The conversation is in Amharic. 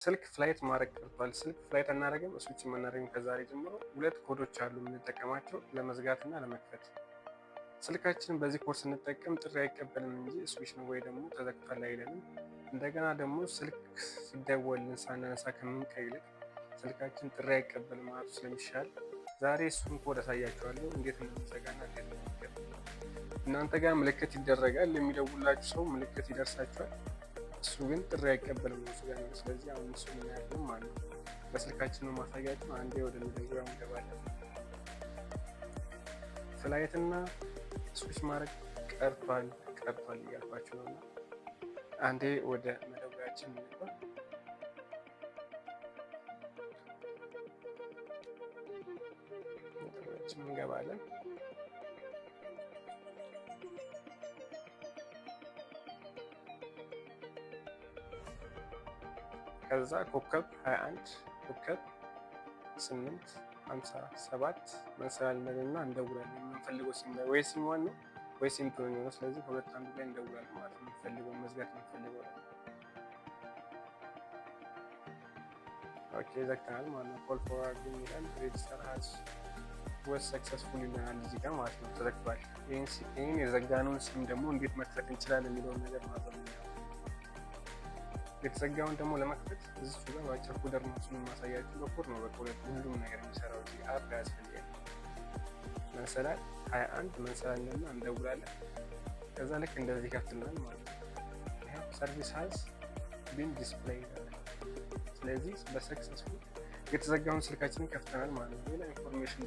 ስልክ flight ማድረግ ቀርቷል። ስልክ flight አናደርግም፣ switch አናደርግም። ከዛሬ ጀምሮ ሁለት ኮዶች አሉ የምንጠቀማቸው ለመዝጋትና ለመክፈት። ስልካችንን በዚህ ኮድ ስንጠቀም ጥሪ አይቀበልም እንጂ switch ነው ወይ ደግሞ ተዘግቷል አይለንም። እንደገና ደግሞ ስልክ ሲደወልን ሳናነሳ ከምንቀር ይልቅ ስልካችን ጥሪ አይቀበልም ማለቱ ስለሚሻል ዛሬ እሱን ኮድ አሳያችኋለሁ፣ እንዴት እንደሚዘጋና እንዴት እንደሚከፍት። እናንተ ጋር ምልክት ይደረጋል፣ የሚደውላችሁ ሰው ምልክት ይደርሳችኋል። እሱ ግን ጥሪ አይቀበልም ነው እሱ ጋር ነው። ስለዚህ አሁን እሱ እናያለን ማለት ነው። በስልካችን ነው ማሳያችሁ። አንዴ ወደ መደወያው እንገባለን። Flight እና switch ማድረግ ቀርቷል ቀርቷል እያልኳችሁ ነው። እና አንዴ ወደ መደወያችን እንግባ። መደወያችን እንገባለን። ከዛ ኮከብ 21 ኮከብ 8 57 መሰላል እና እንደውላለን። የምንፈልገው ሲም ላይ ወይ SIM 1 ነው ወይ SIM 2 ነው። ስለዚህ ከሁለት አንዱ ላይ እንደውላለን ማለት ነው። የምንፈልገው መዝጋት የምንፈልገው ላይ። Okay፣ ዘግተናል ማለት ነው። Call forwarding ይላል። Register has was successful ይለናል እዚህ ጋር ማለት ነው። ተዘግቷል። ይህን የዘጋነውን ሲም ደግሞ እንዴት መክፈት እንችላለን የሚለውን ነገር ማለት ነው። የተዘጋውን ደግሞ ለመክፈት እዚሁ ጋር በአጭር ኮደር ነው እሱን የማሳያችሁ። በኮድ ነው በቃ ሁሉም ነገር የሚሰራው፣ እዚህ app አያስፈልገንም። መሰላል 21 መሰላል እና እንደውላለን። ከዛ ልክ እንደዚህ ይከፍትልናል ማለት ነው። Service has been display። ስለዚህ በ successful የተዘጋውን ስልካችንን ከፍተናል ማለት ነው። ሌላ information